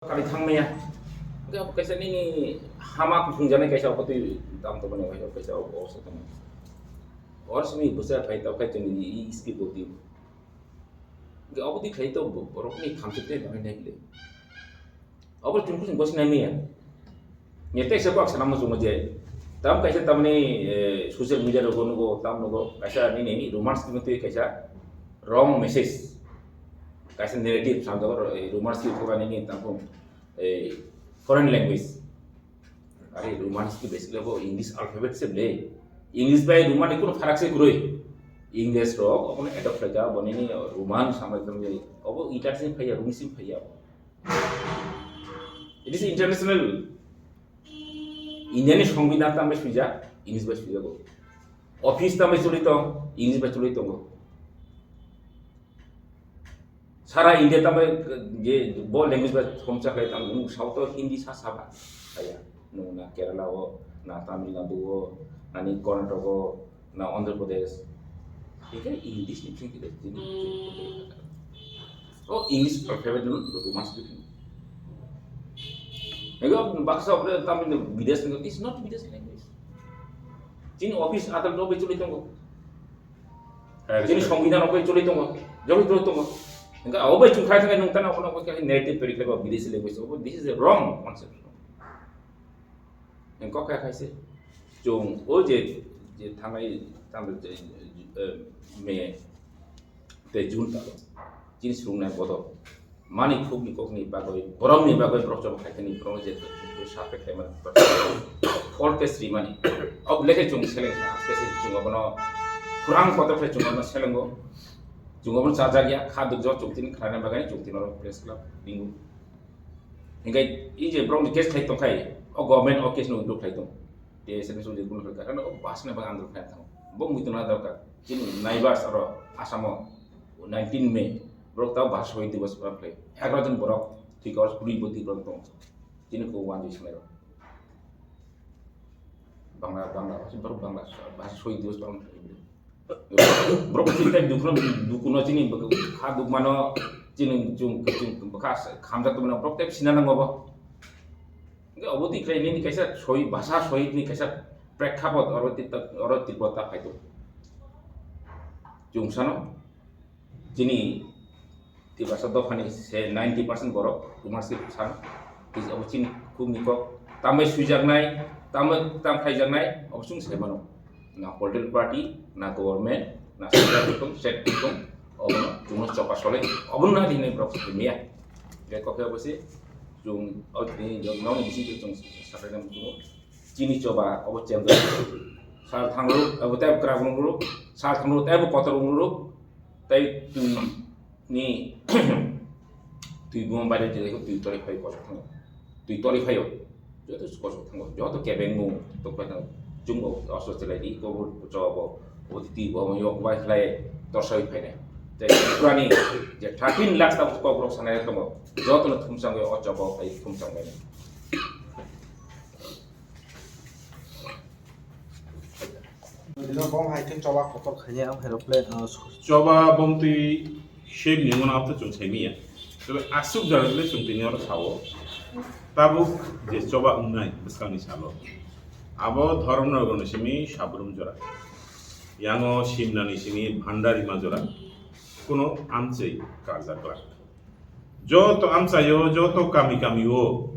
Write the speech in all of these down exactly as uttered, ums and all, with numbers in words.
Kari thangmaya. Hingke abo kaisa nini hama kuthung janai kaisa abo twi tam tongmani kaisa kaisa abo obosta tongmani. Or simi bwsa phai tau khai chwngni i skill bo twi. Hingke abo twi khai to bo-, borokni thamchi tei banai nai le. Abo chwng kuchung bosi nai maya. Ni tei se kok sana mo chungo je. Tam kaisa tamni, eh, social media rogo nugo tam nugo kaisa nini romance twi kaisa wrong message. Kaisa narrative samjago, eh, romance twi thogani ni tam eh, foreign language. Are Roman script basically abo English alphabet se le. English bai Roman ni kuno pharak se kwrwi. English rok abono adopt khlaika, aboni ni Roman samai tongwi. Abo Italy sin phaiya, Rome sin phaiya. It is international. India ni songbidhan tambai swijak, English bai swijago. Office tambai choli tong, English bai choli tongo. Sara India tambai je bo language ba thomsa khlai tang, nwng South o Hindi sa saba. Aya, nwng na Kerala o, na Tamil Nadu o, na ni Karnataka o, na Andhra Pradesh. Hingke English ni thing kida jini. O English alphabet no Roman script ni. Ego baksa opre tamni bides ni, it's not bides language. Chini office adal no bai choli tongo. Chini songbidhan obai choli tongo, joli joli tongo. Hingke obai chwng khai thangkhe nwng tano kono narrative tori khlaiba bidesi language obo, this is a wrong concept. Hingke kok khai khaise chwng o je, je thangnai, thangnai, eh, May tei June talo chini swrwngnai bodol. Mani khukni kokni bagwi, borokni bagwi borok jobo khaikhe ni borokno je sapre khlaimani, folk test rimani. Ob lekhe chwng seleng kha, aste aste chwng abono khurang kotor khe chwng abono selengo. Chwng abono chajakya, kha dukjak chwng tini khlaina bagwi chwng tini oro press club ringo. Hinkhe i je borokni case khlai tongkhai, o government o case no withdraw khlai tong. T S F ni sojit kuno khlai kha, o basna bagwi andro khlai thango. Bo muitu na dorkar. Chini neighbors oro Assam o nineteen May, borok tao bahasa Shahid Diwas palan khlai. Egaroh jon borok thwikha, kuri bo thwikha borok tong. Chini kok wanjwi sanai rok. Bangla, Bangla, borok Bangla, bahasa Shahid Diwas palan khlai. Borok chini tei dukhuno, dukhuno chini kha dukmano chini chung, chung bwkha khamjak tongmano borok tei sina nango bo. Hingke obo twi khlai nini kaisa Shahid, bahasa Shahid ni kaisa prekhapot oro Tip-, oro Tripura ta phai tong. Chwng sano chini Tiprasa dophani se ninety percent borok Roman script sano. Tei obo chini khukni kok tambai swijaknai, tambai tam khaijaknai, obo chwng sai mano. Na political party, na government, na central tong, state tong, obono chwngno chopa sole, obono na rinai borok sai maya. Hingke kok khe obo se chwng o tini nokni bising twi chwng saklaina muchungo. Chini choba obo chengjak. Sal thangrok, abo tei kwrak rok, sal thangrok tei bo kotor rok, tei twi ni twi buma bai twi twi tori phai kosok thango. Twi tori phaio. Joto kosok thango. Joto kebeng mung tok pai thango. Chwng bo oso chelai di, ko bo choba bo. Bo twi bo yok bai khlai torsai phainai. Tei purani je thirteen lakh ta kok rok sanai tongo. Joto no thumsang o choba phai thumsang bai. Dino bom hai khe choba kotor khainai ang hai rok le, uh, choba bomtwi shape ni mano apto chwng sai manya. Tei aswk jaga le chwng tini oro sao. Tabuk je choba wngnai bwskangni salo. Abo dhoromno gwnwi simi sabrum jora. Yango simnani simi bhandarima jora. Kuno amchwi karjak glak. Joto amchaio, joto kami kamio,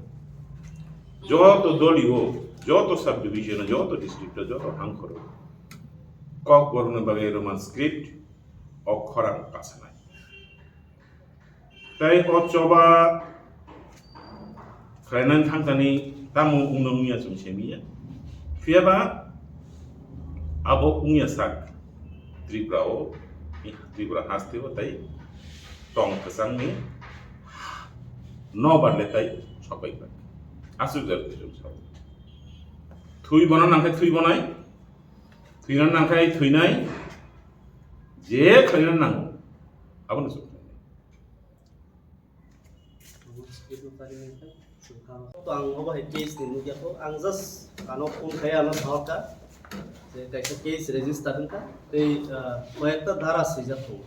joto dolio, joto subdivision, joto district, joto hangkhoro. Kokborokni bagwi Roman script, okhorang pasanai. Tei o choba khlainani thangtani tamo wngno wngya chwng semiya. Phiyaba abo wngya sak Tripura o, Tripura haste o tei tong kwchangni no barle tei sokbai kha. Aswk jar twi chwng sao. Thwi bono nangkhe thwi bonai, thwina nangkhe thwinai, je khlaina nango, abono chwng khlainai. To ang obo hai case ni nukya kho, ang just ano phone khai ano salka je kaisa case register wngkha tei, ah, koyekta dhara swijak tongo.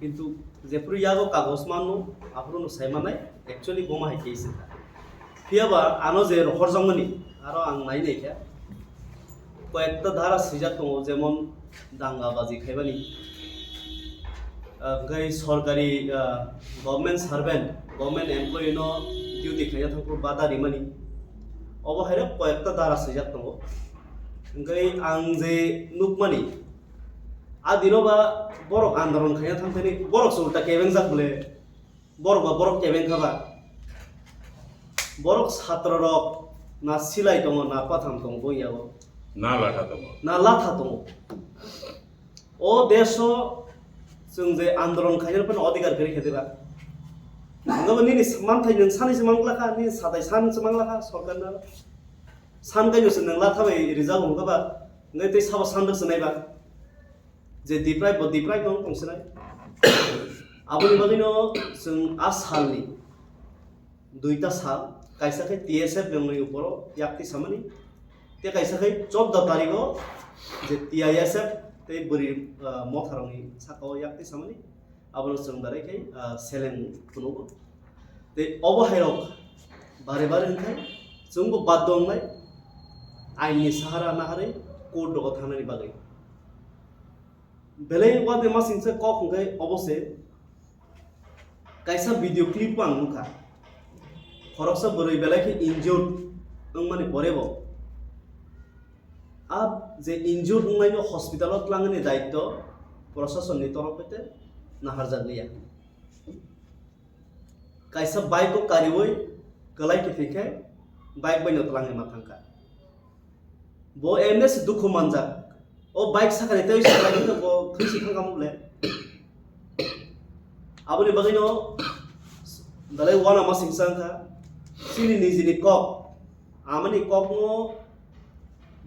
Kintu jephuru yago kagoj mano, aphuru no sai manai, actually bo ma hai case wngkha. Phiya ba ano je rohorjakmani, aro ang nai nai kha. Koyekta dhara swijak tongo, jemon danga baji khaibani. Ah, hwnkhe sorkari, ah, government servant, government employee no duty khaina thangphuru bada rimani. Obo hairok koyekta dhara swijak tongo. Hwnkhe ang je nukmani, a dino ba borok andolon khaina thangthani, borok se ulta kebengjak bole. Borok ba borok kebeng kha ba. Borok satro rok na silai tongo, na patham tongo, bo yago. Na latha tongo. Na latha tongo. O deso chwng je andolon khaina phano adhikar kwrwi khe diba. Nangabo nini manthai nwng sani se mangla kha, nini satai san se mangla kha, sorkar na. San kaino se nwng latha bai rijak hwn kha ba, ngai tei sabo san rwk se nai ba. Je deprive bo deprive no tong sinai. Aboni bagwi no chwng a salni duita sal, kaisa khe T S F ni uporo yakti samani, tei kaisa khe chordo tarigo je T I S F tei bwrwi, ah, motharokni sakao yakti samani, abono chwng belai khe, ah, seleng phunukgo. Tei obo hairok bare bare wngkhe chwngbo baddo wngnai aini sahara naharwi court rogo thangnani bagwi. Belai uade masingcha kok hwnkhe obo se kaisa video clip o ang nukha. Khoroksa bwrwi belai khe injured wngmani pore bo a je injured wngnaino hospital o twlangni daitto proshasonni torof hoite naharjakliya. Kaisa bike o kariwi kwlai kiphilkhe bike bai no twlangwi ma thangkha. Bo M S dukhu manjak. O bike sakani tei sakani no bo thwi si thangkha mole. Aboni bagwi no dalai wana masing sangkha. Chini nijini kok. Amani kok no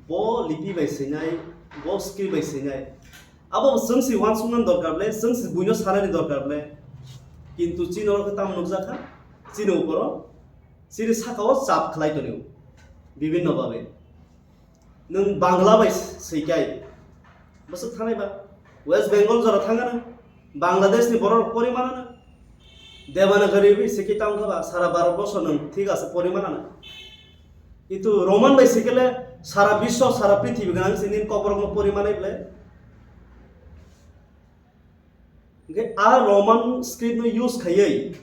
bo lipi bai sinai, bo script bai sinai. Abo chwng si wansuknani dorkar le, chwng si buino sanani dorkar le. Kintu chini oro khe tamo nukjakha, chini uporo, chini sakao chap khlai tonio, bibhinno babe. Nwng Bangla bai swikai, bwswk thanai ba, West Bengal jora thangano, Bangladesh ni borok pori manano, Devanagari bai swikhe tamo kha ba, sara Bharat borsho nwng thik ase pori manano. Kintu Roman bai sikele sara biswa, sara prithibi ganang sini kokborok no pori manai ble. Hingke a Roman script no use khaiwi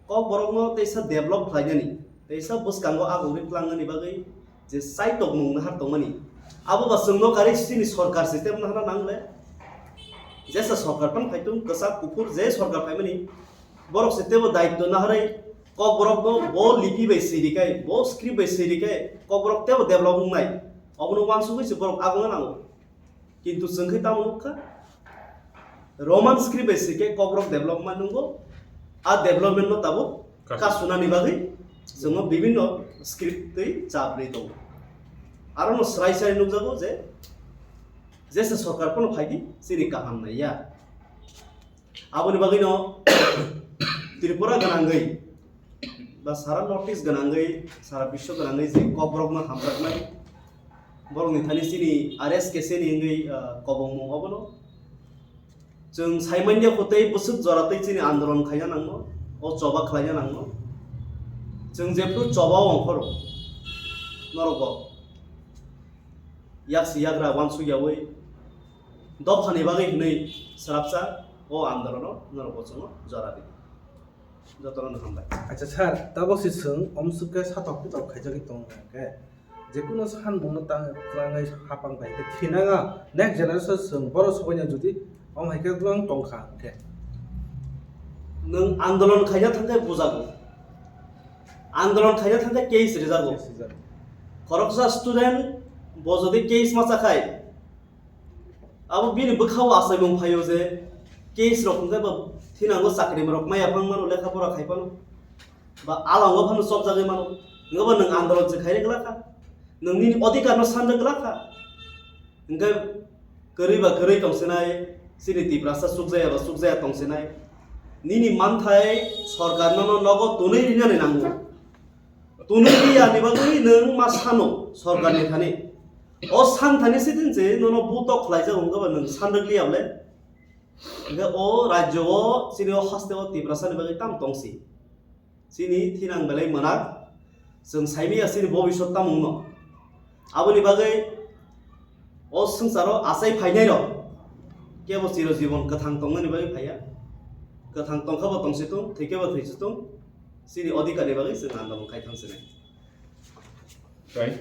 kokborok no teisa develop khlainani, teisa bwskango agogwi tlangnani bagwi je chaitok mung nahar tongmani. Abo ba chwngno kari sini sorkar system nahana nang le. Jesa sorkar pan phaitung kwchak kuphur je sorkar phaimani borok se tebo daityo naharwi Kokborok no bo lipi bai siri kai, bo script bai siri kai, kokborok tebo develop wngnai. Obono wansugwi se borok agongna nango. Kintu chwng khe tamo nukha, Roman script bai siri kai kokborok development nungo, a development no tabuk Kasu. Kasunani bagwi chwngno bibinno script twi chap rwi tongo. Arono swrai swrai nukjago je, jesa sorkar phano phaidi chini kaham naiya. Aboni bagwino Tripura gwnangwi ba sara North East gwnangwi, sara biswa gwnangwi je kokborokno hamjaknai, borokni thani chini R S K C ni wngwi, ah, kobongmung obono. Chwng saimanya kho tei bwswk jora tei chini andolon khaina nangno, o choba khlaina nangno. Chwng jephru choba o ongkhoro, norokbo yaksi yagra wansukyawi dophani bagwi hwnwi swrapsa o andolono norok bo chwngno jora ridi. Jotono no hambai. Acha sir, tabok si chwng omswk khe satok pitok khaijagwi tongo hwnkhe, jekuno sanmungno tang-, twlangwi hapang bai khe thinanga next generation chwng borok sobaina jodi om hai khe twlang tongkha hwnkhe. Nwng andolon khaina thangkhe bujago. Andolon khaina thangkhe case rijago. Case rijago. Khoroksa student bo jodi case macha khai, abo bini bwkhao achaimung phaio je case rok hwnkhe bo thinango chakri rok maya phang mano, lekha pora khai phano, ba alango phano chopjagwi mano, hwnkhe bo nwng andolon se khairwi glak kha, nwng nini odhikar no sanrwi glak kha. Hwnkhe kwrwi ba kwrwi tongsinai, chini Tiprasa chukjaya ba chukjaya tongsinai, nini manthai sorkar nono nogo tonwi rinani nango. Tonwi riya ni bagwi nwng ma sano sorkar ni thani. O san thani sitin se nono butok khlaijak hwnkhe ba nwng sanrwk liya ble. Hingke o rajyo o, chini o haste o Tiprasa ni bagwi tam tongsi. Chini thinang belai mwnak, chwng saimaya chini bobiswt tamungno. Aboni bagwi o swngcharo achai phainairok kebo chiro jibon kwthang tongnani bagwi phaiya. Kwthang tongkha bo tongsi tung, thwikhe bo thwisi tung, chini odhikar ni bagwi chwng andolon khai thang sinai. Right.